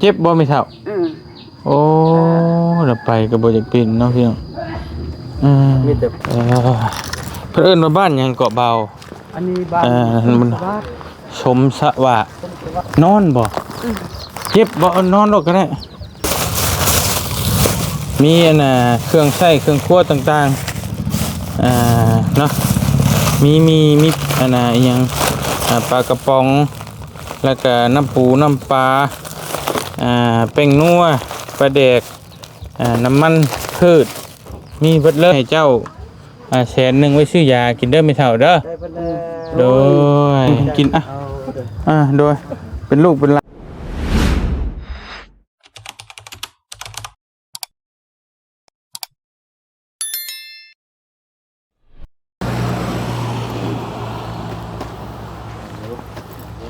ເຈັບບໍ່ແມ່ເຖົ້າ? ອືມ ໂອ້ ລະໄປກໍບໍ່ຢາກເປັນເນາະພີ່ນ້ອງ. ເອີ ມີແຕ່ ເອີ ເພິ່ນເອີ້ນວ່າບ້ານຫຍັງເກາະ ບ່າວ? ອັນນີ້ບ້ານ ເອີ ສົມສະຫວາດ ສົມສະຫວາດ ນອນບໍ່? ອືມ ເຈັບບໍ່? ນອນໂລດກໍໄດ້. ມີອັນນ່າ ເຄື່ອງໃຊ້ເຄື່ອງຄົວຕ່າງໆ ອ່າ ເນາະ ມີ ມີ ມີອັນນ່າ ອີ່ຫຍັງ ອ່າ ປາກະປ໋ອງ ແລ້ວກະນ້ຳປູນ້ຳປາ ອ່າ ແປ້ງນົວ ປາແດກ ອ່າ ນ້ຳມັນພືດ ມີເບິດເລີຍ. ໃຫ້ເຈົ້າ ອ່າ ແສນໜຶ່ງໄວ້ຊື້ຢາກິນເດີແມ່ເຖົ້າເດີ. ໄດ້ເພິ່ນແລ້ວ ໂດຍ ກິນ ອ່ະ ເອົາເດີ ອ່າ ໂດຍ ເປັນລູກເປັນຫຼານ.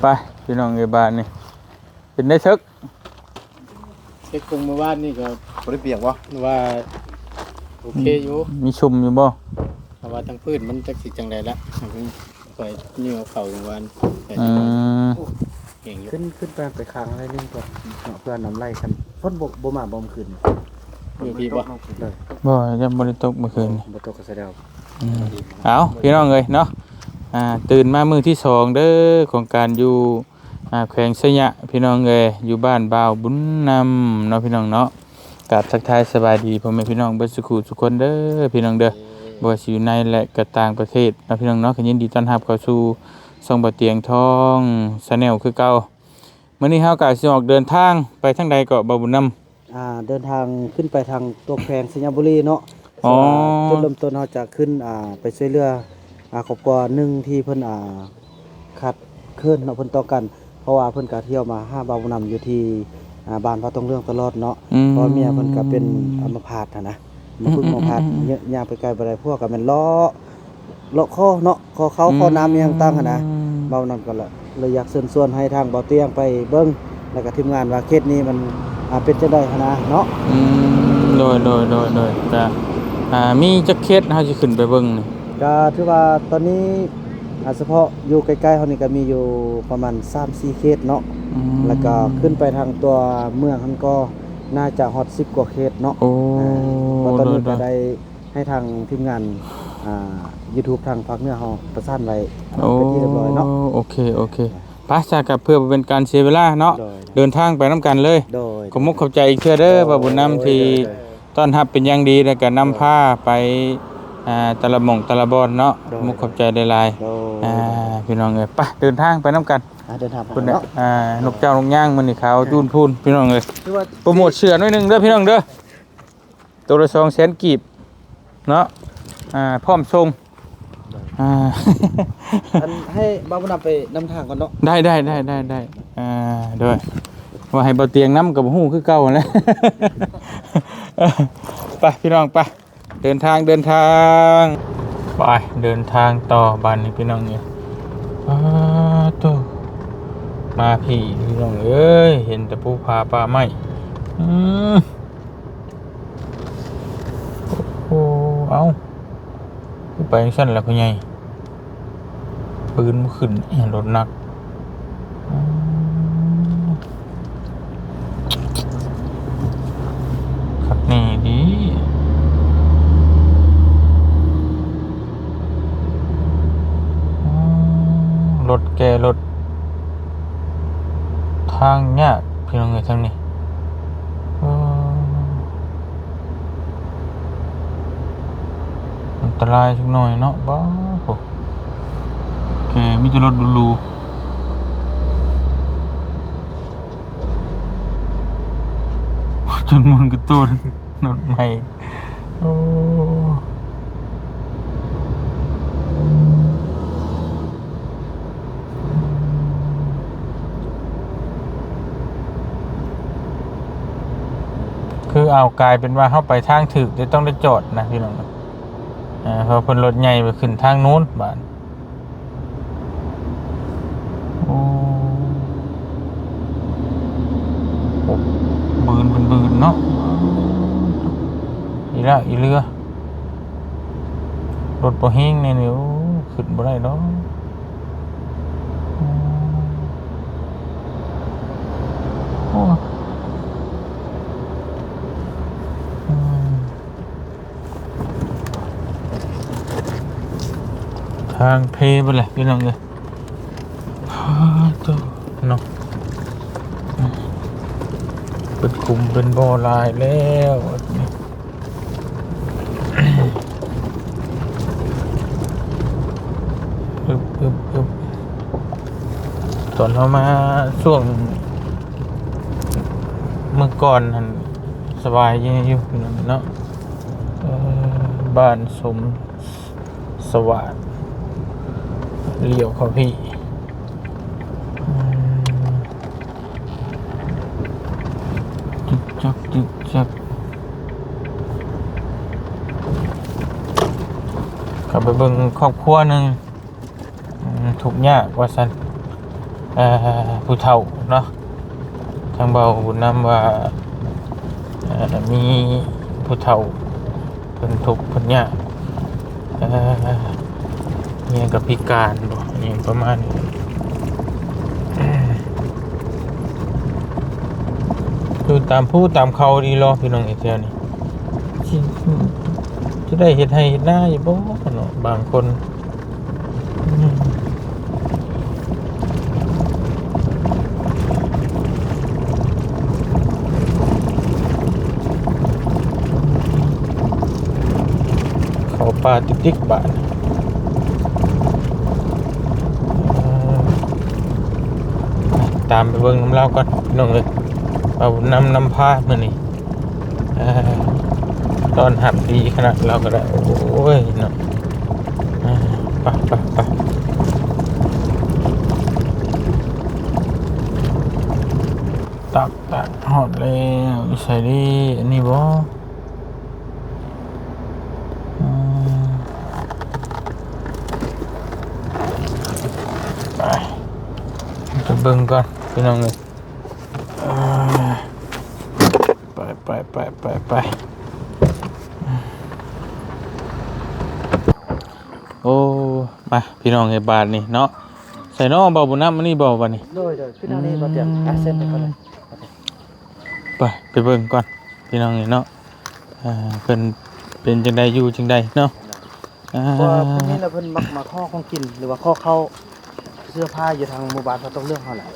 ໄປພີ່ນ້ອງເອີຍ ບາດນີ້ເປັນໄດ້ເຖິກ ເຊັກເບິ່ງມື້ວານນີ້ກໍ ບໍ່ໄດ້ປຽກບໍ່? ວ່າໂອເຄຢູ່ ມີຊຸ່ມຢູ່ບໍ່? ເພາະວ່າທາງພື້ນມັນຈັກຊິຈັ່ງໃດລະ ຂ້ອຍຍູ້ເອົາເຂົ້າຢູ່ວານ ອືມ ແຫ້ງຢູ່ ຂຶ້ນ ຂຶ້ນໄປ ໄປຄ້າງໄວ້ໜຶ່ງກ່ອນເນາະ ເພື່ອນ້ຳໄຫຼ ຄັນຝົນບໍ່ ບໍ່ມາບໍ່ມື້ຄືນນີ້ ຢູ່ພີ້ບໍ່? ໂດຍ ບໍ່ ຍັງບໍ່ໄດ້ຕົກມື້ຄືນນີ້ ບໍ່ຕົກກໍສະແດງ ອືມ ເອົາ ພີ່ນ້ອງເອີຍເນາະ ອ່າ ຕື່ນມາມື້ທີສອງເດີ ຂອງການຢູ່ ອ່າ ແຂວງໄຊຍະ ພີ່ນ້ອງເອີຍ ຢູ່ບ້ານບ່າວບຸນນຳເນາະ ພີ່ນ້ອງເນາະ. ກາບທັກທາຍສະບາຍດີພໍ່ແມ່ພີ່ນ້ອງເບິດສູ່ຄູ່ສູ່ຄົນເດີ ພີ່ນ້ອງເດີ ບໍ່ວ່າຊິຢູ່ໃນ ແລະ ກໍຕ່າງປະເທດເນາະ ພີ່ນ້ອງເນາະ. ກໍຍິນດີຕ້ອນຮັບເຂົ້າສູ່ຊ່ອງບ່າວຕຽງທອງ Channel ຄືເກົ່າ. ມື້ນີ້ເຮົາກໍຊິອອກເດີນທາງໄປທາງໃດເກາະ ບ່າວບຸນນຳ? ອ່າ ເດີນທາງຂຶ້ນໄປທາງຕົວແຂວງໄຊຍະບູລີເນາະ. ອໍ ເພາະວ່າຈຸດເລີ່ມຕົ້ນເຮົາຈະຂຶ້ນ ອ່າ ໄປຊ່ວຍເຫຼືອ ອ່າ ຄອບຄົວໜຶ່ງທີ່ເພິ່ນ ອ່າ ຂາດເຂີນເນາະ ເພິ່ນຕ້ອງການ ເພາະວ່າເພິ່ນກໍທ່ຽວມາຫາບ່າວບຸນນຳຢູ່ທີ່ ອ່າ ບ້ານພະທອງເຫຼືອງຕະຫຼອດເນາະ. ອືມ ເພາະວ່າເມຍເພິ່ນກໍເປັນອຳມະພາດຫັ້ນນະ ອືມ ມະພຶກ ອືມ ມະພາດ ອືມ ຍ- ຍ່າງໄປໄກບໍ່ໄດ້ ພວກກໍແມ່ນເລາະ ເລາະຄໍເນາະ ຄໍເຂົ້າ ອືມ ຄໍນ້ຳອີ່ຫຍັງຕ່າງຫັ້ນນະ. ອືມ ເວົ້ານຳກັນລະ ເລີຍຢາກເຊີນຊວນໃຫ້ທາງບ່າວຕຽງໄປເບິ່ງ ແລ້ວກໍທີມງານວ່າເຂດນີ້ມັນ ອ່າ ເປັນຈັ່ງໃດຫັ້ນນະເນາະ. ອືມ ໂດຍ ໂດຍ ໂດຍ ໂດຍ ກະ ອ່າ ມີຈັກເຂດເຮົາຊິຂຶ້ນໄປເບິ່ງນີ້? ກະຖືວ່າຕອນນີ້ ອ່າ ສະເພາະຢູ່ໃກ້ໆເຮົານີ້ກະມີຢູ່ປະມານສາມສີ່ເຂດເນາະ. ອືມ ແລ້ວກະຂຶ້ນໄປທາງຕົວເມືອງຫັ້ນກໍໜ້າຈະຮອດສິບກວ່າເຂດເນາະ. ໂອ້ ອ່າ ເພາະຕອນນີ້ ໂດຍ ໂດຍ ກະໄດ້ ໃຫ້ທາງທີມງານ ອ່າ YouTube ທາງພາກເໜືອເຮົາປະສານໄວ້ ໂອ້ ເປັນທີ່ຮຽບຮ້ອຍເນາະ. ໂອເຄ ໂອເຄ ໄປຊະ ກໍເພື່ອບໍ່ເປັນການເສຍເວລາເນາະ ໂດຍ ເດີນທາງໄປນຳກັນເລີຍ. ໂດຍ ຂໍມຸກຂອບໃຈອີກເທື່ອເດີ ໂດຍ ບ່າວບຸນນຳ ໂດຍ ທີ່ ໂດຍ ຕ້ອນຮັບເປັນຢ່າງດີ ແລ້ວກໍນຳພາໄປ ອ່າ ແຕ່ລະໝ່ອງແຕ່ລະບ່ອນເນາະ. ໂດຍ ຂອບມຸກຂອບໃຈຫຼາຍໆ. ໂດຍ ອ່າ ພີ່ນ້ອງເອີຍ ໄປເດີນທາງໄປນຳກັນ. ອ່າ ເດີນທາງໄປເນາະ. ອ່າ ນົກເຈົ້ານົກຍາງມື້ນີ້ຂາວຈູນພູນ ພີ່ນ້ອງເອີຍ. ຖືວ່າໂປຣໂມດເສື້ອໜ້ອຍໜຶ່ງເດີ ພີ່ນ້ອງເດີ. ໂຕລະສອງແສນກີບເນາະ ອ່າ ພ້ອມສົ່ງ. ໂດຍ ອ່າ ອັນໃຫ້ບ່າວບຸນນຳໄປນຳທາງກ່ອນເນາະ. ໄດ້ ໄດ້ ໄດ້ ໄດ້ ອ່າ ໂດຍ ວ່າໃຫ້ບ່າວຕຽງນຳກໍບໍ່ຮູ້ຄືເກົ່າຫັ້ນແຫຼະ. ໄປ ພີ່ນ້ອງ ໄປ ເດີນທາງ ເດີນທາງ ໄປ ເດີນທາງຕໍ່ບາດນີ້ ພີ່ນ້ອງເອີຍ. ປາໂທ້ ມາພີ້ ພີ່ນ້ອງເອີຍ ເຫັນແຕ່ພູຜາປ່າໄມ້. ອືມ ໂອ້ ເອົ້າ ຄືໄປຈັ່ງຊັ້ນລະພໍ່ໃຫຍ່? ປືນບໍ່ຂຶ້ນ ລົດໜັກ. ອືມ ຄັກແນ່ດີ. ອືມ ລົດແກ່ລົດ ທາງຍາກ ພີ່ນ້ອງເອີຍ ທາງນີ້. ເອີ ອັນຕະລາຍຈັກໜ້ອຍເນາະ. ບ້າໂທ້ ແກມີແຕ່ລົດຫຼູໆ ຈົນໝຸ່ນກະໂຕນ ລົດໃໝ່. ໂອ້ ຄືເອົາກາຍເປັນວ່າເຮົາໄປທາງຖືກ ແຕ່ຕ້ອງໄດ້ຈອດນະ ພີ່ນ້ອງ. ເອີ ເພາະເພິ່ນລົດໃຫຍ່ໄປຂຶ້ນທາງໂນ້ນບາດ. ໂອ້ ໂອ້ ບືນເປັນບືນເນາະ ອີຫຼະອີເຫຼືອ. ລົດບໍ່ແຮງແນ່ນີ້ ໂອ້ ຂຶ້ນບໍ່ໄດ້ດອກ. ໂອ້ ໂອ້ ທາງເພເບິດແຫຼະພີ່ນ້ອງເອີຍ. ໂອ້ໂຕເນາະ ເປັນຂຸມເປັນບໍ່ຫຼາຍແລ້ວ. ອຶບ ອຶບ ອຶບ ຕອນເຮົາມາຊ່ວງມື້ກ່ອນຫັ້ນສະບາຍຢູ່ພີ່ນ້ອງເນາະ. ເອີ ບ້ານສົມ ສະຫວາດ ລ້ຽວເຂົ້າພີ້. ອືມ ຈຶ່ກຈັກ ຈຶ່ກຈັກ ເຂົ້າໄປເບິ່ງຄອບຄົວໜຶ່ງ ອືມ ທຸກຍາກວ່າຊັ້ນ ເອີ ຜູ້ເຖົ້າເນາະ. ທາງເບົາບຸນນຳວ່າ ເອີ ມີຜູ້ເຖົ້າເພິ່ນທຸກເພິ່ນຍາກ ເອີ ອີ່ຫຍັງກໍພິການບໍ ອີ່ຫຍັງປະມານນີ້. ຢູ່ຕາມພູຕາມເຂົາດີຫຼໍພີ່ນ້ອງເອີຍ ແຖວນີ້ ຊິ ຊິໄດ້ເຮັດໄຮ່ເຮັດນາຢູ່ບໍເນາະ ບາງຄົນ. ເຂົ້າປ່າຕິກໆ ບາດນີ້. ຕາມໄປເບິ່ງນຳລາວກ່ອນພີ່ນ້ອງເອີຍ ວ່ານຳ ນຳພາມື້ນີ້ ເອີ ຕ້ອນຮັບດີຂະໜາດລາວກໍໄດ້. ໂອ້ຍເນາະ ເອີ ໄປ ໄປ ໄປ ຕັກ ຕັກ ຮອດແລ້ວ. ຢູ່ໃສເດ ອັນນີ້ບໍ? ອືມ ໄປ ໄປເບິ່ງກ່ອນພີ່ນ້ອງເອີຍ. ເອີ ໄປ ໄປ ໄປ ໄປ ໄປ. ໂອ້ ມາພີ່ນ້ອງເອີຍ ບາດນີ້ເນາະ ໃສ່ເນາະ ເບົາບຸນນຳ ອັນນີ້ບໍ ບາດນີ້? ໂດຍ ໂດຍ ຂຶ້ນທາງນີ້ ອືມ ບໍ່ຕຽງ ອ່ະ ເຊັນໄປກ່ອນເລີຍ. ໄປ ໄປເບິ່ງກ່ອນພີ່ນ້ອງເອີຍເນາະ ເອີ ເພິ່ນເປັນຈັ່ງໃດ ຢູ່ຈັ່ງໃດເນາະ. ອ່າ ເພາະວ່າຜູ້ນີ້ລະເພິ່ນມັກມາຂໍຂອງກິນ ຫຼືວ່າຂໍເຂົ້າ ເສື້ອຜ້າຢູ່ທາງໝູ່ບ້ານພະຕົງເຫຼືອງເຮົາແຫຼະ.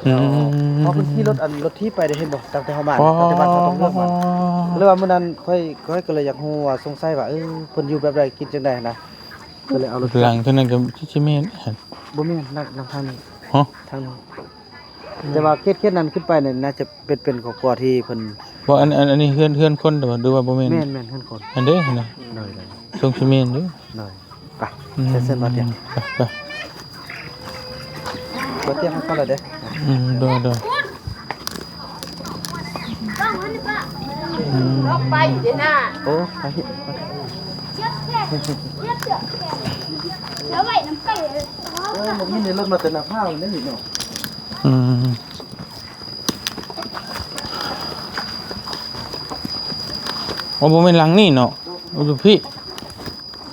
ອືມ ເພາະເພິ່ນຂີ່ລົດ ອັນ ລົດຖີບໄປເດ້ ເຫັນບໍ່? ຕັ້ງແຕ່ເຮົາມາ ອໍ ຕັ້ງແຕ່ບ້ານພະຕົງເຫຼືອງມາ. ອໍ ແລ້ວວ່າມື້ນັ້ນຂ້ອຍ ຂ້ອຍກໍເລີຍຢາກຮູ້ວ່າ ສົງໄສວ່າ ເອີ ເພິ່ນຢູ່ແບບໃດ ກິນຈັ່ງໃດຫັ້ນນະ ກໍເລີຍເອົາລົດ ຫຼັງເທົ່ານັ້ນກໍຊິແມ່ນ ບໍ່ແມ່ນ ຫຼັງ ຫຼັງທາງນີ້ ຮະ ທາງນີ້. ແຕ່ວ່າເຂດ ເຂດນັ້ນຂຶ້ນໄປນີ້ ໜ້າຈະເປັນ ເປັນຄອບຄົວທີ່ເພິ່ນ ບໍ່ ອັນ ອັນ ອັນນີ້ເຮືອນ ເຮືອນຄົນ ຫຼືວ່າບໍ່ແມ່ນ? ແມ່ນ ແມ່ນ ເຮືອນຄົນ. ອັນເດ້ຫັ້ນນະ ໂດຍ ໂດຍ ຊົງຊິແມ່ນຢູ່ ໂດຍ ໄປ ອືມ ເຊີນ ບໍ່ຕຽງ ໄປ ໄປ ບໍ່ຕຽງ ເຮົາເຂົ້າແລ້ວເດ້. ອືມ ໂດຍ ໂດຍ ອືມ ໄປເດ້ນະ ໂອ້ ໄປ ໄປ ເອີ ມັນມີໃນລົດມາແຕ່ນາພາວນີ້ເນາະ. ອືມ ໂອ້ ບໍ່ແມ່ນຫຼັງນີ້ເນາະ ໂອ້ ຢູ່ພີ້.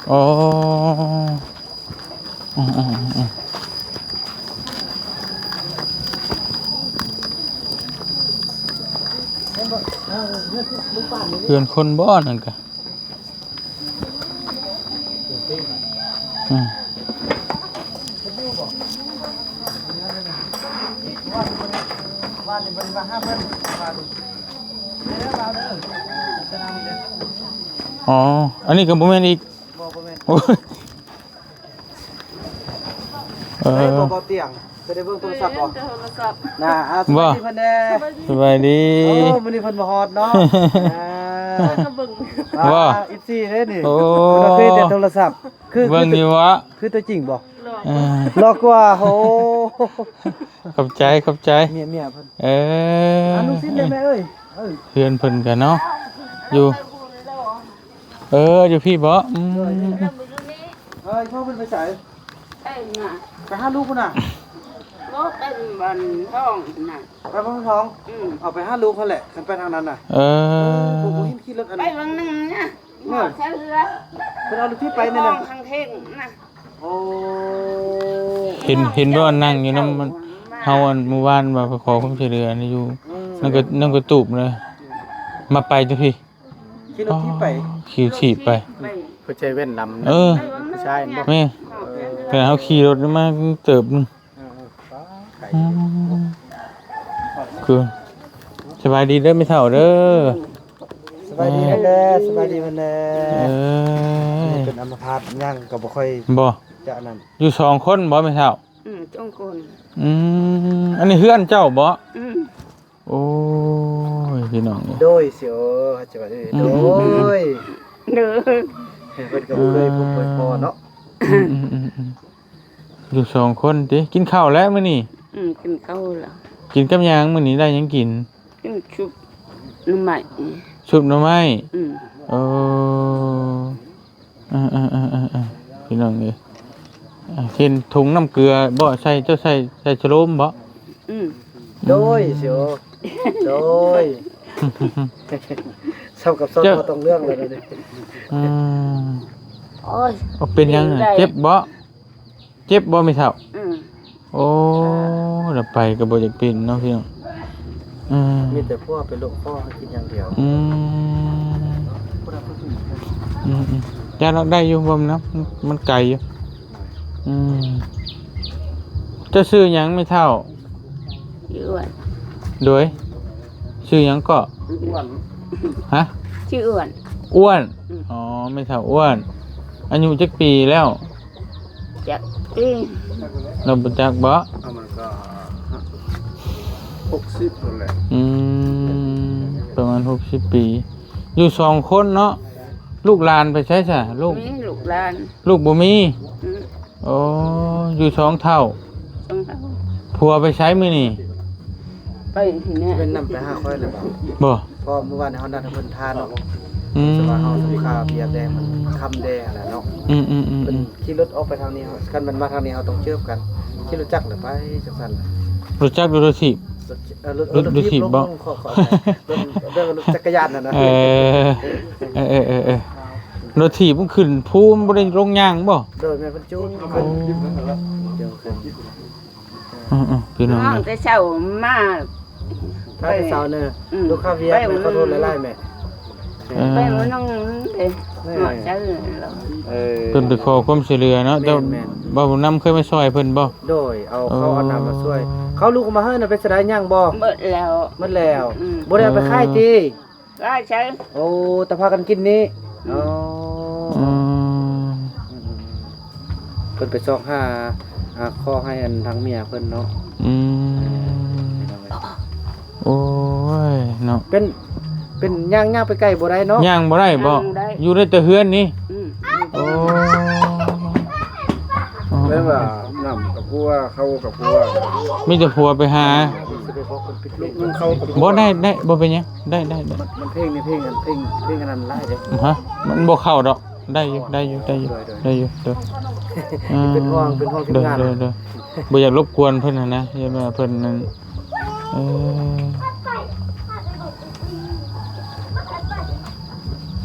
ອໍ ອືມໆໆ ເຮືອນຄົນບໍ່ ອັນນັ້ນກະ ອືມ ອໍ ອັນນີ້ກໍບໍ່ແມ່ນອີກ. ບໍ່ ບໍ່ແມ່ນ ໂອ້ຍ ເອີ ເອີຍ ບໍ່ ບໍ່ຕຽງ ເຄີຍໄດ້ເບິ່ງໂທລະສັບບໍ່? ເບິ່ງແຕ່ໂທລະສັບ ນະ ອ່າ ບໍ່ ສະບາຍດີເພິ່ນແດ່ ສະບາຍດີ ໂອ້ ມື້ນີ້ເພິ່ນມາຮອດເນາະ ອ່າ ເພິ່ນກໍເບິ່ງ ອ່າ ບໍ່ ເອັຟຊີເດ້ນີ້ ໂອ້ ເພິ່ນວ່າເຄີຍແຕ່ໂທລະສັບ ຄື ເບິ່ງຢູ່ວະ ຄືຕົວຈິງບໍ່? ເອີ ຫຼໍ່ກວ່າ ໂອ້ ຂອບໃຈ ຂອບໃຈ ເມຍ ເມຍເພິ່ນ ເອີ ອ່າ ລູກຊິນໄດ້ແມ່ເອີຍ ເອີ ເຮືອນເພິ່ນກໍເນາະ ຢູ່ ເອີ ຢູ່ພີ້ບໍ? ອືມ ເອີຍ ພໍ່ເພິ່ນໄປໃສ? ໄປນະ ໄປຫາລູກພຸ້ນນະ ບໍ່ ໄປບ້ານທອງນະ ໄປບ້ານທອງ ອືມ ເອົາໄປຫາລູກຫັ້ນແຫຼະ ຄັນໄປທາງນັ້ນນະ ເອີ ບໍ່ ບໍ່ເຫັນຂີ່ລົດອັນ ໄປເບິ່ງໜຶ່ງນະ ເອີ ໝໍດໃສ່ເຮືອ ເພິ່ນເອົາລົດຖີບໄປນີ້ນະ ຂ້າງເທິງນະ ໂອ້ ເຫັນ ເຫັນບໍ່ ນັ່ງຢູ່ນຳເຮົາ ອັນ ມື້ວານວ່າໄປຂໍຄວາມຊ່ວຍເຫຼືອຢູ່ ອືມ ນັ້ນກໍ ນັ້ນກໍຕູບເລີຍ ມາໄປຕົວພີ້ ຂີ່ລົດຖີບໄປ ຂີ່ຖີບໄປ ຜູ້ຊາຍແວ່ນດຳ ເອີ ຜູ້ຊາຍເຫັນບໍ່ ແມ່ນ ເອີ ເຮົາຂີ່ລົດມາເຕີບໜຶ່ງ. ເອີໆ ໄປ ອືມ ຄື ສະບາຍດີເດີແມ່ເຖົ້າເດີ. ສະບາຍດີເດີ ສະບາຍດີເພິ່ນແດ່. ເອີ ເປັນອຳມະພາດ ຍ່າງກໍບໍ່ຄ່ອຍ ບໍ່ ຈະອັນນັ້ນ. ຢູ່ສອງຄົນບໍ່ແມ່ເຖົ້າ? ອືມ ສອງຄົນ. ອືມ ອັນນີ້ເຮືອນເຈົ້າບໍ່? ອືມ. ໂອ້ຍ ພີ່ນ້ອງເອີຍ ໂດຍ ຊິໂອ ເຮົາຈະວ່າ ເອີ ອືມ ໂດຍ ໂດຍ ເພິ່ນກໍບໍ່ເຄີຍພົບເຄີຍພໍ້ເນາະ. ອືມໆໆໆ ຢູ່ສອງຄົນຕິ. ກິນເຂົ້າແລ້ວມື້ນີ້? ອືມ ກິນເຂົ້າແລ້ວ. ກິນກັບຫຍັງ? ມື້ນີ້ໄດ້ຫຍັງກິນ? ກິນຊຸບໜໍ່ໄມ້. ຊຸບໜໍ່ໄມ້? ອືມ. ໂອ້ ເອີໆໆໆໆ ພີ່ນ້ອງເອີຍ ເຫັນຖົງນ້ຳເກືອບໍ່? ໃສ່ ເຈົ້າໃສ່ ໃສ່ສະໂລມບໍ່? ອືມ ໂດຍ ອືມ ຊິໂອ ໂດຍ ສ່ຳກັບສ່ອນ ເຈົ້າ ບໍ່ຕ້ອງເລື່ອງແລ້ວນີ້. ອືມ ໂອ້ຍ ເປັນຫຍັງ? ເຈັບບໍ່? ເຈັບບໍ່ແມ່ເຖົ້າ? ອືມ ໂອ້ ລະໄປກໍບໍ່ຢາກເປັນເນາະພີ່ນ້ອງ. ອືມ ມີແຕ່ຜົວໄປລົມຄໍໃຫ້ກິນຢ່າງດຽວ. ອືມ ອືມໆ ຢ້ານອອກໄດ້ຢູ່ບໍ່ນະ ມັນໄກຢູ່. ອືມ ເຈົ້າຊື່ຫຍັງແມ່ເຖົ້າ? ຊື່ອ້ວນ. ໂດຍ ຊື່ຫຍັງເກາະ? ອ້ວນ. ຮະ? ຊື່ອ້ວນ. ອ້ວນ. ອືມ ອໍ ແມ່ເຖົ້າອ້ວນ. ອາຍຸຈັກປີແລ້ວ? ຈັກປີ ລາວບໍ່ຈັກບໍ່? ເອົາ ມັນກໍຫົກສິບພຸ້ນແຫຼະ. ອືມ ປະມານຫົກສິບປີ. ຢູ່ສອງຄົນເນາະ. ລູກຫຼານໄປໃສຊະ? ລູກ ມີລູກຫຼານ ລູກບໍ່ມີ. ອືມ ໂອ້ ຢູ່ສອງເຖົ້າ ສອງເຖົ້າ. ຜົວໄປໃສມື້ນີ້? ໄປຫັ້ນແຫຼະ ເພິ່ນນຳໄປຫາຂ້ອຍແລ້ວບໍ່? ບໍ່ ເພາະມື້ວານນີ້ເຮົານັດໃຫ້ເພິ່ນທານເນາະ. ອືມ ແຕ່ວ່າເຮົາສົງຄາເວຍກແດ່ ມັນຄ່ຳແດ່ຫັ້ນແຫຼະເນາະ. ອືມໆໆໆ ເພິ່ນຂີ່ລົດອອກໄປທາງນີ້ ຄັນແມ່ນມາທາງນີ້ເຮົາຕ້ອງເຈີບກັນ. ຂີ່ລົດຈັກແຫຼະໄປຈັ່ງຊັ້ນ. ລົດຈັກ ຫຼືລົດຖີບ? ລົດ ເອີ ລົດ ລົດ ລົດຖີບບໍ່? ລົດຖີບລົງ ຂໍ ຂໍອະໄພ ລົດ ລົດຈັກກະຍານຫັ້ນນະ. ເອີ ເອີໆໆໆ ລົດຖີບມັນຂຶ້ນພູ ມັນບໍ່ໄດ້ລົງຍ່າງບໍ່? ໂດຍ ແມ່ນເພິ່ນຈູງຂຶ້ນ. ໂອ້ ເອີໆໆ ພີ່ນ້ອງ ມາແຕ່ເຊົ້າມາ ມາແຕ່ເຊົ້າເນີ. ອືມ ລູກຄ້າວຽກ ໄປ ແມ່ ຂໍໂທດຫຼາຍໆແມ່. ເອີ ໄປມື້ໜຶ່ງເດ້ ເອີ ເນາະ ໃຈລາວ. ເອີ ເພິ່ນໄປຂໍຄວາມຊ່ວຍເຫຼືອເນາະ. ແມ່ນໆ ແຕ່ບ່າວບຸນນຳເຄີຍມາຊ່ອຍເພິ່ນບໍ່? ໂດຍ ເອົາເຂົ້າ ເອີ ເອົານ້ຳມາຊ່ວຍ. ເຂົ້າລູກເອົາມາໃຫ້ນະ ເປັນຈັ່ງໃດ ຍັງບໍ່? ໝົດແລ້ວ. ໝົດແລ້ວ. ອືມ ບໍ່ໄດ້ເອົາໄປຂາຍຕິ? ເອີ ຫຼາຍໃສ. ໂອ້ ແຕ່ພາກັນກິນນີ້. ອືມ ອໍ ອືມ ເພິ່ນໄປຊອກຫາ ຫາຂໍໃຫ້ອັນທາງເມຍເພິ່ນເນາະ. ອືມ ໂອ້ຍເນາະ ເປັນ ເປັນຍ່າງ ຍ່າງໄປໄກບໍ່ໄດ້ເນາະ. ຍ່າງບໍ່ໄດ້ບໍ່? ຍ່າງໄດ້ ຢູ່ໄດ້ແຕ່ເຮືອນນີ້. ອືມ ໂອ້ ແມ່ນວ່ານ້ຳກະກົວ ເຂົ້າກະກົວ ມີແຕ່ຜົວໄປຫາ. ລູກໜຶ່ງເຂົ້າກະ ບໍ່ໄດ້ ໄດ້ ບໍ່ເປັນຫຍັງ ໄດ້ ໄດ້ ໄດ້. ມັນ ມັນເພງນີ້ ເພງອັນ ເພງ ເພງອັນນັ້ນຫຼາຍເດ້. ຮະ ມັນບໍ່ເຂົ້າດອກ. ໄດ້ຢູ່ ໄດ້ຢູ່ ໄດ້ຢູ່ ໂດຍ ໂດຍ ໄດ້ຢູ່ ໂດຍ. ເປັນຫ່ວງ ເອີ ເປັນຫ່ວງທີມງານ ໂດຍ ໂດຍ ໂດຍ. ບໍ່ຢາກລົບກວນເພິ່ນຫັ້ນນະ ຢ້ານວ່າເພິ່ນນັ້ນ. ເອີ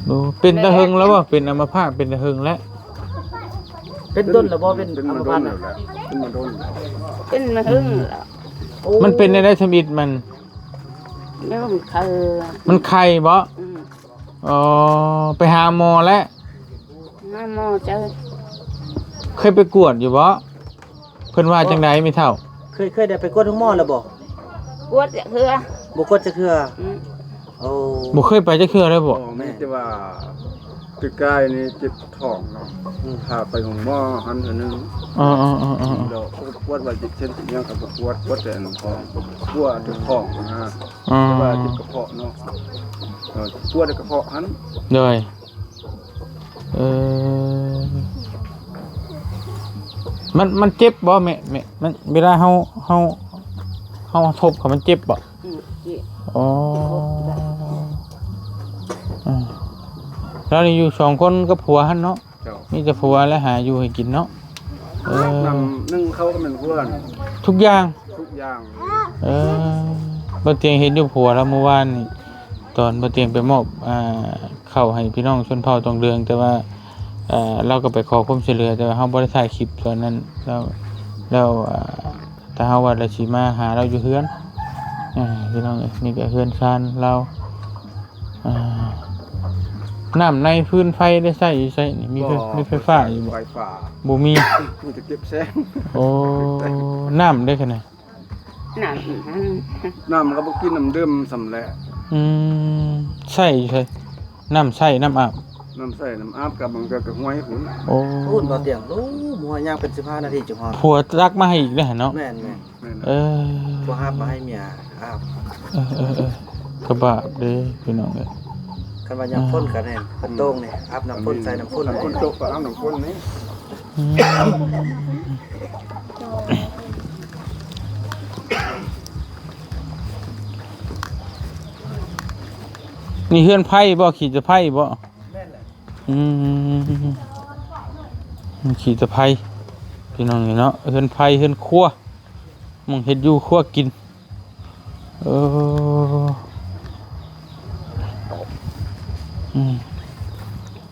ໂດ ເປັນຕາເຫິງແລ້ວບໍ່? ເປັນອຳມະພາດເປັນຕາເຫິງແລ້ວ. ເປັນດົນແລ້ວບໍ່? ເປັນອຳມະພາດນະ? ເປັນມາດົນແລ້ວ ເປັນມາດົນແລ້ວ. ອືມ ເປັນມາເຫິງແລ້ວ. ໂອ້ ມັນເປັນແນວໃດທຳອິດມັນ? ແລ້ວມັນໄຂ້ ມັນໄຂ້ບໍ່? ອືມ ອໍ ໄປຫາໝໍແລ້ວ? ຫາໝໍເຈີ. ເຄີຍໄປກວດຢູ່ບໍ່? ເພິ່ນວ່າຈັ່ງໃດແມ່ເຖົ້າ? ເຄີຍ ເຄີຍໄດ້ໄປກວດໂຮງໝໍແລ້ວບໍ່? ກວດຈັກເທື່ອ. ບໍ່ກວດຈັກເທື່ອ. ອືມ ໂອ້ ບໍ່ເຄີຍໄປຈັກເທື່ອເລີຍບໍ່? ອໍ ມີແຕ່ວ່າປີກາຍນີ້ເຈັບທ້ອງເນາະ. ອືມ ພາໄປໂຮງໝໍຫັ້ນເທື່ອໜຶ່ງ. ເອີໆໆໆ ແລ້ວກວດວ່າເຈັບເສັ້ນເປັນຫຍັງກໍບໍ່ກວດ ກວດແຕ່ອັນທ້ອງ ກວດແຕ່ທ້ອງນະ. ອໍ ແຕ່ວ່າເຈັບກະເພາະເນາະ. ເອີ ກວດແຕ່ກະເພາະຫັ້ນ. ໂດຍ. ເອີ ມັນ ມັນເຈັບບໍ່ແມ່? ແມ່ ມັນ ເວລາເຮົາ ເຮົາ ເຮົາທົບເຂົາມັນເຈັບບໍ່? ອືມ ເຈັບ. ອໍ ເອີ ລາວນີ້ຢູ່ສອງຄົນກັບຜົວຫັ້ນເນາະ? ເຈົ້າ ມີແຕ່ຜົວແຫຼະຫາຢູ່ໃຫ້ກິນເນາະ. ເອີ ນ້ຳໜຶ່ງເຂົ້າກໍແມ່ນຜົວນະ ທຸກຢ່າງ. ທຸກຢ່າງ. ເອີ ບໍ່ຕຽງເຫັນຢູ່ຜົວລາວມື້ວານນີ້ ຕອນບໍ່ຕຽງໄປມອບ ອ່າ ເຂົ້າໃຫ້ພີ່ນ້ອງຊົນເຜົ່າຕອງເດືອງ ແຕ່ວ່າ ເອີ ລາວກໍໄປຂໍຄວາມຊ່ວຍເຫຼືອ ແຕ່ວ່າເຮົາບໍ່ໄດ້ຖ່າຍຄລິບຕອນນັ້ນ. ແລ້ວ ແລ້ວ ອ່າ ຖ້າເຮົາວ່າລາວຊິມາຫາລາວຢູ່ເຮືອນ ເອີ ພີ່ນ້ອງເອີຍ ນີ້ກໍເຮືອນຊານລາວ. ອ່າ ນ້ຳໃນຟືນໄຟໄດ້ໃຊ້ຢູ່ໃສນີ້? ມີໄຟ ບໍ່ ມີໄຟຟ້າຢູ່ບໍ່? ໄຟຟ້າ ບໍ່ມີ ມີແຕ່ເກັບແສງ. ໂອ້ ນ້ຳເດ້ຂະນະ? ນ້ຳ ນ້ຳກໍບໍ່ກິນ ນ້ຳດື່ມສ່ຳແຫຼະ. ອືມ ໃຊ້ຢູ່ໃສ? ນ້ຳໃຊ້ ນ້ຳອາບ? ນ້ຳໃຊ້ ນ້ຳອາບ ກັບບາງເທື່ອກໍຫ້ວຍພຸ້ນ. ໂອ້ ພຸ້ນບໍ່ຕຽງ ໂອ້ ຫົວຍ່າງເປັນສິບຫ້ານາທີຈຶ່ງຮອດ. ຜົວຕັກມາໃຫ້ອີກເດ້ຫັ້ນເນາະ? ແມ່ນໆ. ແມ່ນ. ເອີ ບໍ່ຮັບມາໃຫ້ເມຍອາບ. ເອີໆໆ ກະບາບເດ້ພີ່ນ້ອງເອີຍ. ຄັນວ່າຍາມຝົນກະແມ່ນ ອືມ ເປັນໂຕ່ງນີ້ ອາບນ້ຳຝົນ ອືມ ໃສ່ນ້ຳຝົນ. ຄັນຝົນຕົກກະອາບນ້ຳຝົນນີ້. ອືມ ນີ້ເຮືອນໃຜບໍ່? ຂີ້ຕະໄພບໍ່? ແມ່ນແຫຼະ. ອືມ ຂີ້ຕະໄພ ພີ່ນ້ອງເອີຍເນາະ. ເຮືອນໃຜເຮືອນຄົວ ໝ່ອງເຮັດຢູ່ຄົວກິນ. ເອີ ອືມ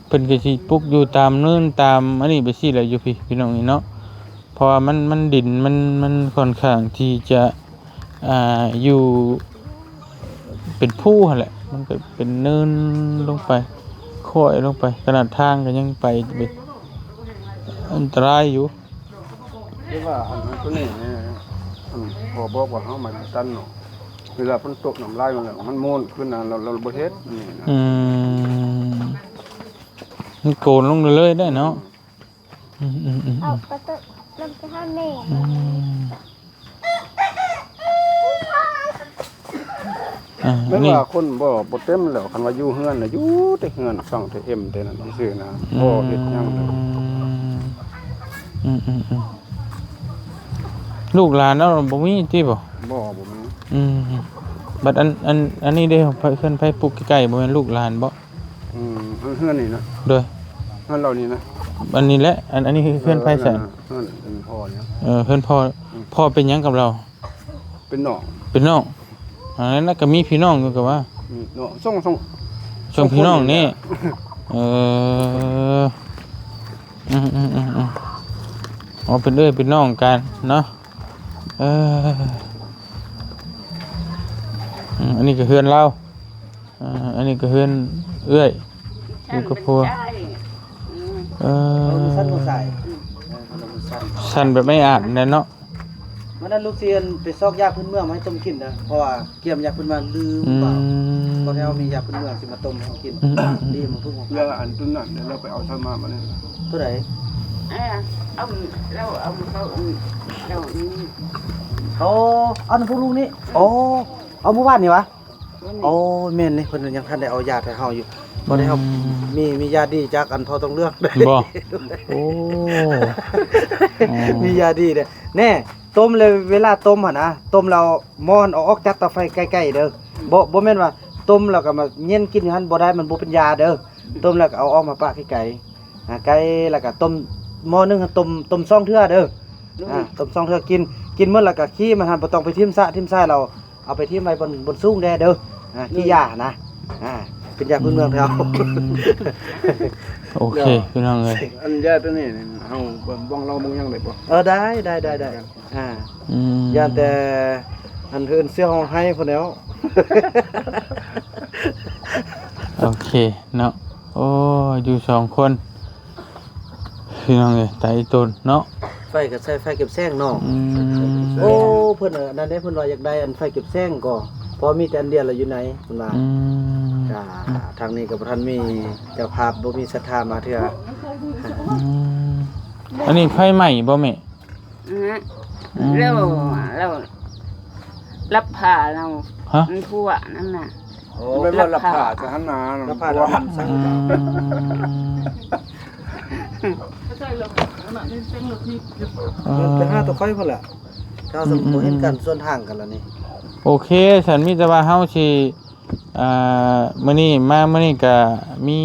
ເພິ່ນກໍຊິປຸກຢູ່ຕາມເນີນຕາມອັນນີ້ໄປຊີ້ແຫຼະ ຢູ່ພີ້ ພີ່ນ້ອງເອີຍເນາະ. ເພາະວ່າມັນ ມັນ ດິນມັນ ມັນຂ້ອນຂ້າງທີ່ຈະ ອ່າ ຢູ່ເປັນພູຫັ້ນແຫຼະ ມັນກໍເປັນເນີນລົງໄປ ຄ້ອຍລົງໄປ ຂະໜາດທາງກໍຍັງໄປ ໄປອັນຕະລາຍຢູ່. ຄືວ່າອັນນັ້ນຕົວນີ້ນີ້ ອັນພໍ່ບອກວ່າເຮົາມາຕັນເນາະ ເວລາຝົນຕົກນ້ຳໄຫຼມັນ ມັນໂມນຂຶ້ນນະ ແລ້ວ ແລ້ວບໍ່ເຮັດນີ້ນະ. ອືມ ມັນໂກນລົງເລື້ອຍໆໄດ້ເນາະ. ອືມ ອືມ ອືມ ອືມ ອອກໄປເຕີນຳໄປຫາແມ່. ອືມ ອ່າ ແມ່ນວ່າຄົນບໍ່ ບໍ່ເຕັມແລ້ວ ຄັນວ່າຢູ່ເຮືອນນະ ຢູ່ແຕ່ເຮືອນ ເຊົາແຕ່ເອັມແຕ່ນັ້ນຊື່ໆນະ ອືມ ບໍ່ເຮັດຫຍັງເລີຍ. ອືມ ອືມ ອືມ ລູກຫຼານເຮົາບໍ່ມີຕິບໍ່? ບໍ່ ບໍ່ມີ. ອືມ ບັດອັນ ອັນ ອັນນີ້ເດ້ ເຮືອນໃຜປຸກໃກ້ໆ ບໍ່ແມ່ນລູກຫຼານບໍ່? ອືມ ເຮືອນນີ້ນະ? ໂດຍ ເຮືອນເຫຼົ່ານີ້ນະ? ອັນນີ້ແຫຼະ ອັນ ອັນນີ້ຄືເຮືອນໃຜຊັ້ນ? ເອີ ເຮືອນ ເຮືອນພໍ່ນີ້. ເອີ ເຮືອນພໍ່. ອືມ ພໍ່ເປັນຫຍັງກັບລາວ? ເປັນນ້ອງ. ເປັນນ້ອງ. ອັນນັ້ນນະກໍມີພີ່ນ້ອງຢູ່ກໍວ່າ ມີນ້ອງ ສອງ ສອງ ສອງພີ່ນ້ອງນີ້. ເອີ ອືມໆໆ ອໍ ເປັນເອື້ອຍເປັນນ້ອງກັນເນາະ. ເອີ ອືມ ອັນນີ້ກໍເຮືອນລາວ. ອ່າ ອັນນີ້ກໍເຮືອນເອື້ອຍ ຢູ່ກັບຜົວ. ເອີ ເອີ ມັນສັ່ນບໍ່ສາຍ ເອີ ມັນສັ່ນ ສັ່ນແບບໄມ້ອາດນັ້ນເນາະ. ມື້ນັ້ນລູກຊິໄປຊອກຢາພື້ນເມືອງມາໃຫ້ຕົ້ມກິນເດີ ເພາະວ່າກຽມຢາພື້ນເມືອງລືມ ອືມ ວ່າ ພໍແລ້ວມີຢາພື້ນເມືອງຊິມາຕົ້ມໃຫ້ກິນ. ອືມໆໆ ດີ ມັນເພິ່ງ ເວລາອັນຕົວນັ້ນ ແລ້ວໄປເອົາໃສ່ມາບັດນີ້. ຕົວໃດ? ເອີ ເອົາ ລາວເອົາ ເອົາ ເອົານີ້ ໂອ້ ເອົານຳພວກລູກນີ້. ໂອ້ ເອົາມື້ວານນີ້ຫວາ? ໂອ້ ແມ່ນເດ້ ເພິ່ນຍັງທັນໄດ້ເອົາຢາດໃຫ້ເຮົາຢູ່. ບໍ່ໄດ້ເອົາ ອືມ ມີ ມີຢາດີຈາກອັນພໍ່ທອງເຫຼືອງ. ບໍ່? ໂອ້ ມີຢາດີເດ້. ແນ່ ຕົ້ມແລ້ວ ເວລາຕົ້ມຫັ້ນນະ ຕົ້ມແລ້ວໝໍ້ຫັ້ນເອົາອອກຈາກເຕົາໄຟໄກໆເດີ. ບໍ່ ບໍ່ແມ່ນວ່າຕົ້ມແລ້ວກໍມາເຢັນກິນຢູ່ຫັ້ນບໍ່ໄດ້ ມັນບໍ່ເປັນຢາເດີ. ຕົ້ມແລ້ວກໍເອົາອອກມາປະໄກໆ ອ່າ ໄກ ແລ້ວກໍຕົ້ມໝໍ້ໜຶ່ງ ຕົ້ມ ຕົ້ມສອງເທື່ອເດີ. ໂດຍ ອ່າ ຕົ້ມສອງເທື່ອ ກິນ ກິນໝົດແລ້ວກໍຂີ້ມັນຫັ້ນ ບໍ່ຕ້ອງໄປຖິ້ມສະຖິ້ມຊາຍ ລາວເອົາໄປຖິ້ມໄວ້ບົນ ບົນສູງແດ່ເດີ. ອ່າ ຂີ້ຢານະ ອ່າ ເປັນຢາພື້ນເມືອງແທ້. ອືມ ໂອເຄ ພີ່ນ້ອງເອີຍ ອັນຢາຕົວນີ້ເຮົາບໍ່ ບໍ່ລອງເບິ່ງຫຍັງໄດ້ບໍ່? ເອີ ໄດ້ ໄດ້ ໄດ້ ໄດ້. ອ່າ ອືມ ຢ້ານແຕ່ອັນອື່ນເສືອຮ້ອງໄຫ້ພຸ້ນແລ້ວ. ໂອເຄເນາະ. ໂອ້ ຢູ່ສອງຄົນ ພີ່ນ້ອງເອີຍ ຕາອີຕົນເນາະ. ໄຟກໍໃຊ້ໄຟເກັບແສງເນາະ. ອືມ ໂອ້ ເພິ່ນ ອັນນັ້ນເດ້ ເພິ່ນວ່າຢາກໄດ້ອັນໄຟເກັບແສງກໍ ເພາະມີແຕ່ອັນດຽວລະຢູ່ໃນ ເພິ່ນວ່າ. ອືມ ກະທາງນີ້ກໍບໍ່ທັນມີເຈົ້າພາບ ບໍ່ມີສັດທາມາເທື່ອ. ອືມ ອັນນີ້ໄຟໄໝ້ບໍ່ແມ່? ອືມ ອືມ ແລ້ວ ແລ້ວລັບຜ້າແລ້ວ ຮະ? ມັນທົ່ວນັ້ນນະ. ໂອ້ ແມ່ນວ່າລັບຜ້າ ລັບຜ້າ ຈະຫັນໜ້າ ລັບຜ້າ ມັນ ອືມ ເອີ ໄປຫາຕົວຂ້ອຍພຸ້ນແຫຼະ. ເຈົ້າ ອືມ ບໍ່ເຫັນກັນ ອືມ ສ່ວນທາງກັນລະນີ້. ໂອເຄ ຊັ້ນມີແຕ່ວ່າເຮົາຊິ ອ່າ ມື້ນີ້ມາ ມື້ນີ້ກະມີ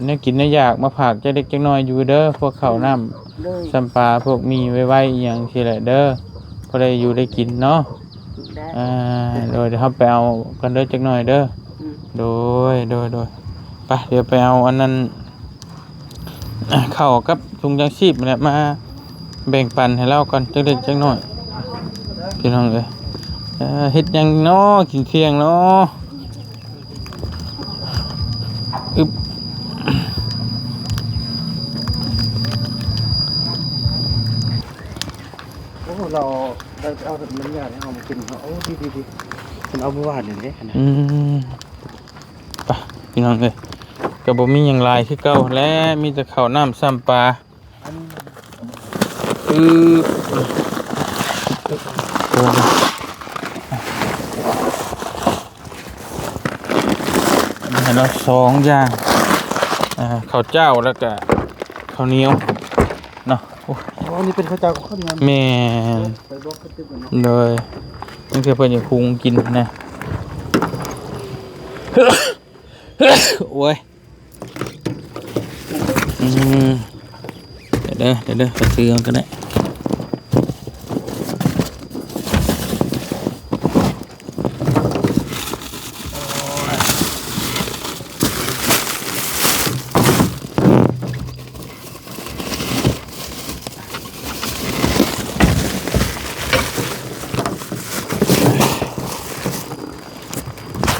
ແນວກິນແນວຢາກມາຝາກຈັກເລັກຈັກນ້ອຍຢູ່ເດີ ພວກເຂົ້ານ້ຳ ໂດຍ ຊຳປາ ພວກໝີ່ໄວໆອີ່ຫຍັງຊີ້ແຫຼະເດີ ພໍໄດ້ຢູ່ໄດ້ກິນເນາະ. ໄດ້ ອ່າ ໂດຍ ດຽວເຮົາໄປເອົາກັນເດີຈັກໜ້ອຍເດີ. ອືມ ໂດຍ ໂດຍ ໂດຍ ໄປ ດຽວໄປເອົາອັນນັ້ນ ເຂົ້າກັບ ຖົງຢາງຊີບນີ້ແຫຼະ ມາແບ່ງປັນໃຫ້ລາວກ່ອນ ຈັກເລັກຈັກນ້ອຍ ພີ່ນ້ອງເອີຍ. ເອີ ເຮັດຫຍັງເນາະ ກິນທ່ຽງເນາະ? ອຶບ ເອົາແບບນ້ຳຢາເຮົາມາກິນເນາະ. ໂອ້ ດີໆໆ ເພິ່ນເອົາມື້ວານນີ້ເດ້. ອືມ ໄປພີ່ນ້ອງເອີຍ ກໍບໍ່ມີຫຍັງຫຼາຍຄືເກົ່າແຫຼະ ມີແຕ່ເຂົ້ານ້ຳຊ້ຳປາ. ອື ໃຫ້ເນາະ ສອງຢ່າງ ເຂົ້າເຈົ້າ ແລ້ວກະເຂົ້າໜຽວເນາະ. ໂອ້ ອັນນີ້ເປັນເຂົ້າເຈົ້າກັບເຂົ້າໜຽວ. ແມ່ນ ໄປບອກເພິ່ນຕື່ມເນາະ. ໂດຍ ບາງເທື່ອເພິ່ນຢາກຫຸງກິນນະ. ໂອ້ຍ ອືມ ດຽວເດີ ດຽວເດີ ໄປຊື້ເອົາກໍໄດ້.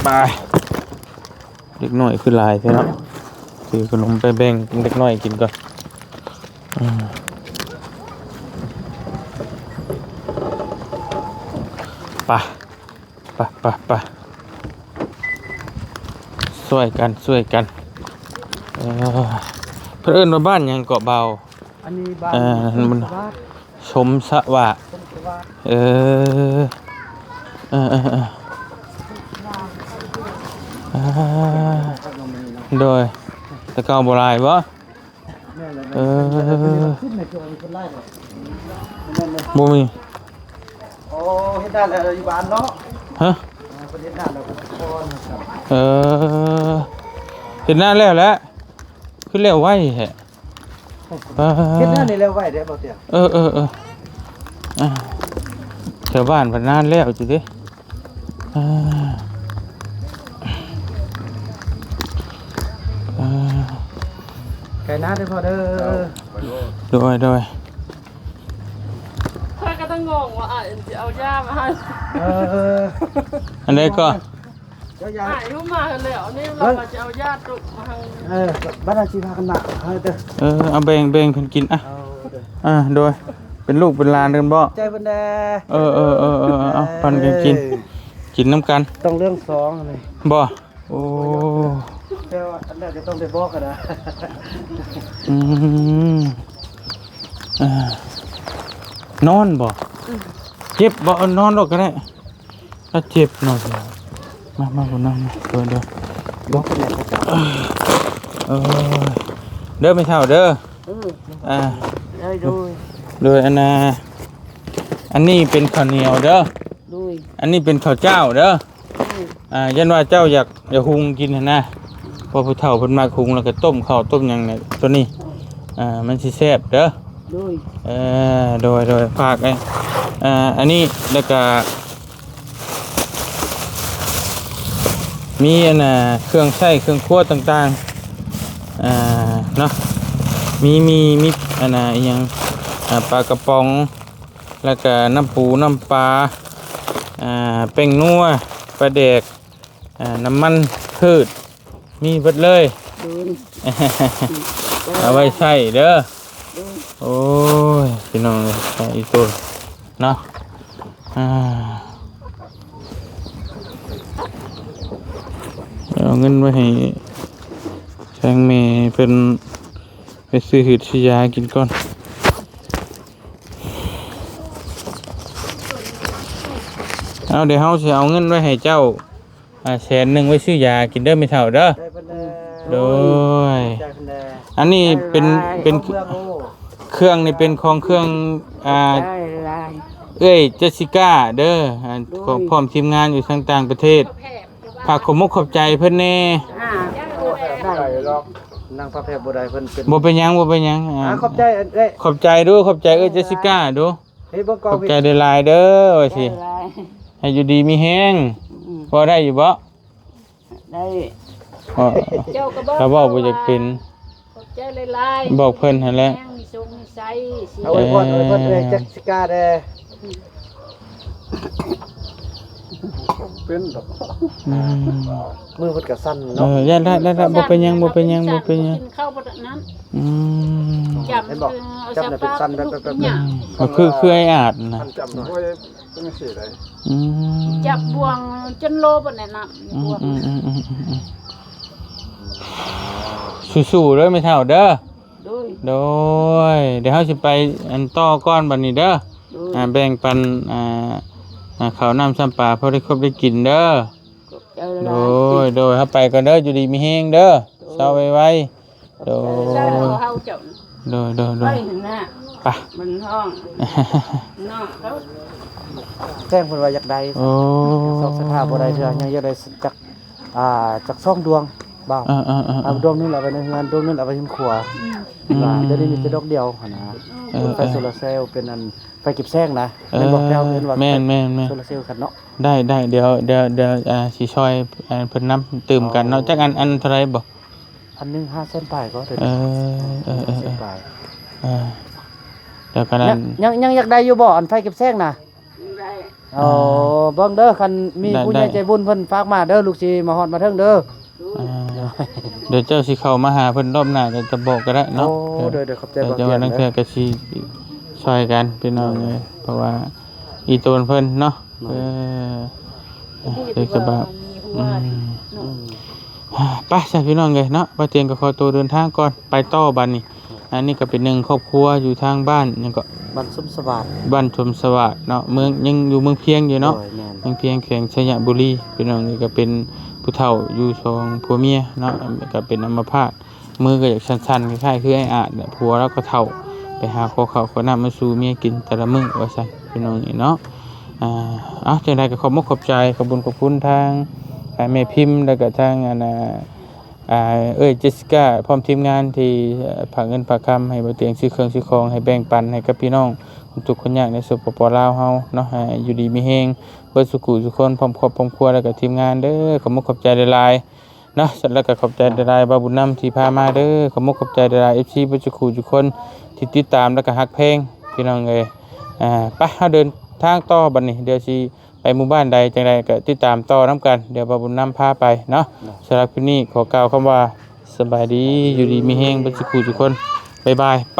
ໄປ ເດັກນ້ອຍຄືຫຼາຍແທ້ເນາະ. ຊື້ຂະໜົມໄປແບ່ງເດັກນ້ອຍກິນກ່ອນ. ອືມ ໄປ ໄປ ໄປ ໄປ ຊ່ວຍກັນ ຊ່ວຍກັນ. ເອີ ເພິ່ນເອີ້ນວ່າບ້ານຫຍັງເກາະ ບ່າວ? ອັນນີ້ບ້ານ ເອີ ສົມສະຫວາດ ສົມສະຫວາດ ສົມສະຫວາດ. ເອີ ເອີ ເອີ ເອີ ອ່າ ໂດຍ ແຕ່ເກົ່າບໍ່ຫຼາຍບໍ່? ແມ່ນແລ້ວ ເອີ ແມ່ນແລ້ວ ຂຶ້ນໃນຕົວນີ້ເພິ່ນຫຼາຍແລ້ວ ບໍ່ມີ. ໂອ້ ເຮັດນາແລ້ວຢູ່ບ້ານເນາະ. ຮະ? ເອີ ເພິ່ນເຮັດນາແລ້ວເພິ່ນກໍຜ່ອນ. ເອີ ເຮັດນາແລ້ວແຫຼະ ຄືແລ້ວໄວແທ້. ເຮັດນານີ້ແລ້ວໄວເດ້ ບໍ່ເຕີ. ເອີ ເອີ ເອີ ອ່າ ແຖວບ້ານເພິ່ນນາແລ້ວຢູ່ເດ້. ອ່າ ອ່າ ໄກນາເດີພໍ່ເດີ. ໂດຍ ໂດຍ ຂ້ອຍກໍຕ້ອງງົງວ່າອ້າຍຊິເອົາຢາມາໃຫ້. ເອີ ອັນໃດກໍ ເຈົ້າຢາກ ອ້າຍຮູ້ມາແລ້ວ ອັນນີ້ລາວວ່າຊິເອົາຢາຕົກມາໃຫ້. ເອີ ບັດນັ້ນຊິພາກັນມາໃຫ້ເດີ. ເອີ ເອົາແບ່ງ ແບ່ງເພິ່ນກິນ. ອ່ະ ເອົາເດີ ອ່າ ໂດຍ ເປັນລູກເປັນຫຼານກັນບໍ? ໃຈເພິ່ນແດ່. ເອີ ເອີ ເອີ ເອີ ເອົາ ເອີ ປັນກັນກິນ ກິນນຳກັນ. ຕ້ອງເລື່ອງສອງນີ້ບໍ? ໂອ້ ແຕ່ວ່າອັນນັ້ນກໍຕ້ອງໄດ້ບອກຫັ້ນນະ. ອືມ ອ່າ ນອນບໍ? ອືມ ເຈັບບໍ? ເອົາ ນອນໂລດກໍໄດ້. ຖ້າເຈັບເນາະ ມາ ມາ ມາ ມາ ເດີ ເດີ ບໍ່ເປັນຫຍັງ. ເອີ ເດີແມ່ເຖົ້າເດີ. ເອີ ອ່າ ໂດຍ ໂດຍ ໂດຍ ອັນນ່າ ອັນນີ້ເປັນເຂົ້າໜຽວເດີ. ໂດຍ ອັນນີ້ເປັນເຂົ້າເຈົ້າເດີ. ໂດຍ ອ່າ ຢ້ານວ່າເຈົ້າຢາກ ຢາກຫຸງກິນຫັ້ນນະ ເພາະຜູ້ເຖົ້າເພິ່ນມັກຫຸງ ແລ້ວກໍຕົ້ມເຂົ້າຕົ້ມຫຍັງນີ້ ໂຕນີ້ ອ່າ ມັນຊິແຊບເດີ. ໂດຍ ເອີ ໂດຍ ໂດຍ ຝາກ ເອີ ອັນນີ້ ແລ້ວກໍ ມີອັນນ່າ ເຄື່ອງໃຊ້ເຄື່ອງຄົວຕ່າງໆ ອ່າ ເນາະ ມີ ມີ ມີອັນນ່າ ອີ່ຫຍັງ ອ່າ ປາກະປ໋ອງ ແລ້ວກະນ້ຳປູນ້ຳປາ ອ່າ ແປ້ງນົວ ປາແດກ ອ່າ ນ້ຳມັນພືດ ມີເບິດເລີຍ. ໂດຍ ເອົາໄວ້ໃຊ້ເດີ. ໂດຍ ໂອ້ຍ ພີ່ນ້ອງເອີຍ ອີໂຕນເນາະ ອ່າ ເອົາເງິນໄວ້ໃຫ້ທາງແມ່ເພິ່ນໄປຊື້ຫືດຊື້ຢາກິນກ່ອນ. ເອົາ ດຽວເຮົາຊິເອົາເງິນໄວ້ໃຫ້ເຈົ້າ ອ່າ ແສນໜຶ່ງ ໄວ້ຊື້ຢາກິນເດີແມ່ເຖົ້າເດີ. ໂດຍ ອັນນີ້ເປັນ ເປັນເຄື່ອງນີ້ເປັນຂອງເຄື່ອງ ອ່າ ເອື້ອຍເຈສສິກ້າເດີ ອ່າ ຂອງພ້ອມທີມງານຢູ່ທາງຕ່າງປະເທດ. ຝາກຂອບມຸກຂອບໃຈເພິ່ນແດ່. ອ່າ ໄດ້ດອກ ນັ່ງພັບແພບບໍ່ໄດ້ ເພິ່ນເປັນ ບໍ່ເປັນຫຍັງ ບໍ່ເປັນຫຍັງ. ອ່າ ອ່າ ຂອບໃຈເອື້ອຍ ຂອບໃຈດູ ຂອບໃຈເອື້ອຍເຈສສິກ້າດູ. ເຮີ້ຍ ເບິ່ງກ້ອງ ຂອບໃຈຫຼາຍໆເດີ ວ່າຊິ ໃຫ້ຢູ່ດີມີແຮງ. ອືມ ເວົ້າໄດ້ຢູ່ບໍ່? ໄດ້ ເຈົ້າກໍບອກ ຖ້າເວົ້າບໍ່ຢາກເປັນ ຂອບໃຈຫຼາຍໆ ບອກເພິ່ນຫັ້ນແຫຼະ ມີແຮງມີສຸກມີໄຊ. ເອົາ ອວຍພອນ ເອີ ອວຍພອນເອື້ອຍເຈສສິກ້າແດ່. ເປັນດອກ ອືມ ມືເພິ່ນກໍສັ່ນເນາະ. ເອີ ຢ່າ ໄດ້ ໄດ້ ບໍ່ເປັນຫຍັງ ບໍ່ເປັນຫຍັງ ບໍ່ເປັນຫຍັງ. ກິນເຂົ້າບໍ່ໄດ້ນັ້ນ. ອືມ ຈັບ ເຫັນບໍ່? ເອີ ເອົາ ຈັບ ສາຍ ແລ້ວເປັນ ປາ ລູກ ສັນແບບ ເປັນຫຍັງ? ແບບ ມັນຄື ຄືໄອ້ອາດນະ ຄັນຈັບ ໂອ້ຍ ເປັນຈັ່ງຊີ້ເດ້. ອືມ ຈັບບ່ວງຈົນໂລປານນັ້ນນະ ອືມ ບ່ວງ ອືມໆໆໆ ສູ້ໆເດີແມ່ເຖົ້າເດີ. ໂດຍ ໂດຍ ດຽວເຮົາຊິໄປອັນຕໍ່ກ່ອນບັດນີ້ເດີ. ໂດຍ ອ່າ ແບ່ງປັນ ອ່າ ອ່າ ເຂົ້ານ້ຳຊຳປາພໍໄດ້ຄົບໄດ້ກິນເດີ. ຂອບໃຈຫຼາຍໆ ໂດຍ ໂດຍ ເຮົາໄປກ່ອນເດີ ຢູ່ດີມີແຮງເດີ. ໂດຍ ເຊົາໄວໆ. ໂດຍ ຂອບໃຈຫຼາຍໆ ເຮົາເຈົ້າ ໂດຍ ໂດຍ ໂດຍ ໄປຫັ້ນນະ ໄປ ມັນຮ້ອງ ນ້ອງເຂົາ ແຈ້ງເພິ່ນວ່າຢາກໄດ້ ໂອ້ ສອກສະຖາບໍ່ໄດ້ເທື່ອ ຍັງຢາກໄດ້ຈັກ ອ່າ ຈັກສອງດວງບ່າວ. ເອີໆໆໆ ດວງໜຶ່ງເອົາໄວ້ໃນເຮືອນ ດວງໜຶ່ງເອົາໄວ້ເຮືອນຄົວ. ອືມ ວ່າດຽວນີ້ມີແຕ່ດອກດຽວຫັ້ນນະ. ເອີ ເປັນໄຟ ເອີ ໂຊລາເຊວ ເປັນອັນໄຟກິບແສງນະ. ເອີ ແມ່ນບໍ່? ແນວອື່ນວ່າ ແມ່ນໆໆ ໂຊລາເຊວກັນເນາະ. ໄດ້ໆ ດຽວ ດຽວ ດຽວ ອ່າ ຊິຊ່ອຍ ອ່າ ເພິ່ນນຳຕື່ມກັນເນາະ. ອໍ ຈັກອັນ ອັນເທົ່າໃດບໍ່? ອັນໜຶ່ງຫ້າແສນປາຍກໍໄດ້. ເອີ ເອີໆໆໆ ຫ້າແສນປາຍ. ເອີ ແລ້ວກໍນັ້ນ ຍັງ ຍັງ ຍັງຢາກໄດ້ຢູ່ບໍ່ ອັນໄຟເກັບແສງນະ? ໄດ້. ອໍ ເອີ ເບິ່ງເດີ ຄັນມີ ໄດ້ ຜູ້ໃຫຍ່ ໄດ້ ໃຈບຸນເພິ່ນຝາກມາເດີ ລູກຊິມາຮອດມາເຖິງເດີ. ອ່າ ໂດຍ ດຽວເຈົ້າຊິເຂົ້າມາຫາເພິ່ນລອບໜ້າ ກໍຈະບອກກໍໄດ້ເນາະ. ໂອ້ ໂດຍ ໂດຍ ຂອບໃຈ ແຕ່ວ່າ ບາງເທື່ອ ແຕ່ ເທື່ອກໍຊິຊ່ອຍກັນພີ່ນ້ອງເອີຍ ໂດຍ ເພາະວ່າອີ່ຕົນເພິ່ນເນາະ. ໂດຍ ເອີ ເອີ ເປັນກະບາບ ອືມ ເນາະ ອືມ ໄປຊະພີ່ນ້ອງເອີຍເນາະ ບ່າວຕຽງກໍຂໍຕົວເດີນທາງກ່ອນ ໄປຕໍ່ບັດນີ້. ອັນນີ້ກໍເປັນໜຶ່ງຄອບຄົວຢູ່ທາງບ້ານຫຍັງເກາະ ບ້ານຊົມສະຫວາດ ບ້ານຊົມສະຫວາດເນາະ ເມືອງ ຍັງຢູ່ເມືອງພຽງຢູ່ເນາະ. ໂດຍ ແມ່ນ ເມືອງພຽງ ແຂວງໄຊຍະບູລີ ພີ່ນ້ອງເອີຍ ກໍເປັນຜູ້ເຖົ້າຢູ່ສອງຜົວເມຍເນາະ ກໍເປັນອຳມະພາດ ມືກໍຢາກສັ່ນໆ ຄ້າຍໆ ຄືອ້າຍອາດແຫຼະ ຜົວລາວກໍເຖົ້າ ໄປຫາຂໍເຂົ້າຂໍນ້ຳມາສູ່ເມຍກິນແຕ່ລະມື້ວ່າຊັ້ນ ພີ່ນ້ອງເອີຍເນາະ. ອ່າ ເອົາ ຈັ່ງໃດກໍຂອບມຸກຂອບໃຈ ຂອບບຸນຂອບຄຸນທາງ ອ່າ ແມ່ພິມ ແລ້ວກໍທາງ ອັນ ອ່າ ອ່າ ເອື້ອຍເຈສສິກ້າ ພ້ອມທີມງານທີ່ ເອີ່ ຝາກເງິນຝາກຄຳໃຫ້ບ່າວຕຽງ ຊື້ເຄື່ອງຊື້ຂອງ ໃຫ້ແບ່ງປັນໃຫ້ກັບພີ່ນ້ອງຄົນທຸກຄົນຍາກໃນ ສປປ ລາວ ເຮົາເນາະ ໃຫ້ຢູ່ດີມີແຮງເບິດສູ່ຄູ່ສູ່ຄົນ ພ້ອມຄອບພ້ອມຄົວ ແລ້ວກໍທີມງານເດີ. ຂອບມຸກຂອບໃຈຫຼາຍໆເນາະ ແລ້ວກໍຂອບໃຈຫຼາຍໆ ບ່າວບຸນນຳທີ່ພາມາເດີ. ຂອບມຸກຂອບໃຈຫຼາຍໆ ເອັຟຊີ ເບິດສູ່ຄູ່ສູ່ຄົນທີ່ຕິດຕາມ ແລ້ວກໍຮັກແພງ ພີ່ນ້ອງເອີຍ. ອ່າ ໄປ ເຮົາເດີນທາງຕໍ່ບັດນີ້ ດຽວຊິ ໄປໝູ່ບ້ານໃດຈັ່ງໃດກໍຕິດຕາມຕໍ່ນຳກັນ ດຽວບ່າວບຸນນຳພາໄປເນາະ. ເນາະ ສຳລັບຄລິບນີ້ຂໍກ່າວຄຳວ່າ ສະບາຍດີ ຢູ່ດີມີແຮງເບິດສູ່ຄູ່ທຸກຄົນ ບາຍບາຍ ໄປ.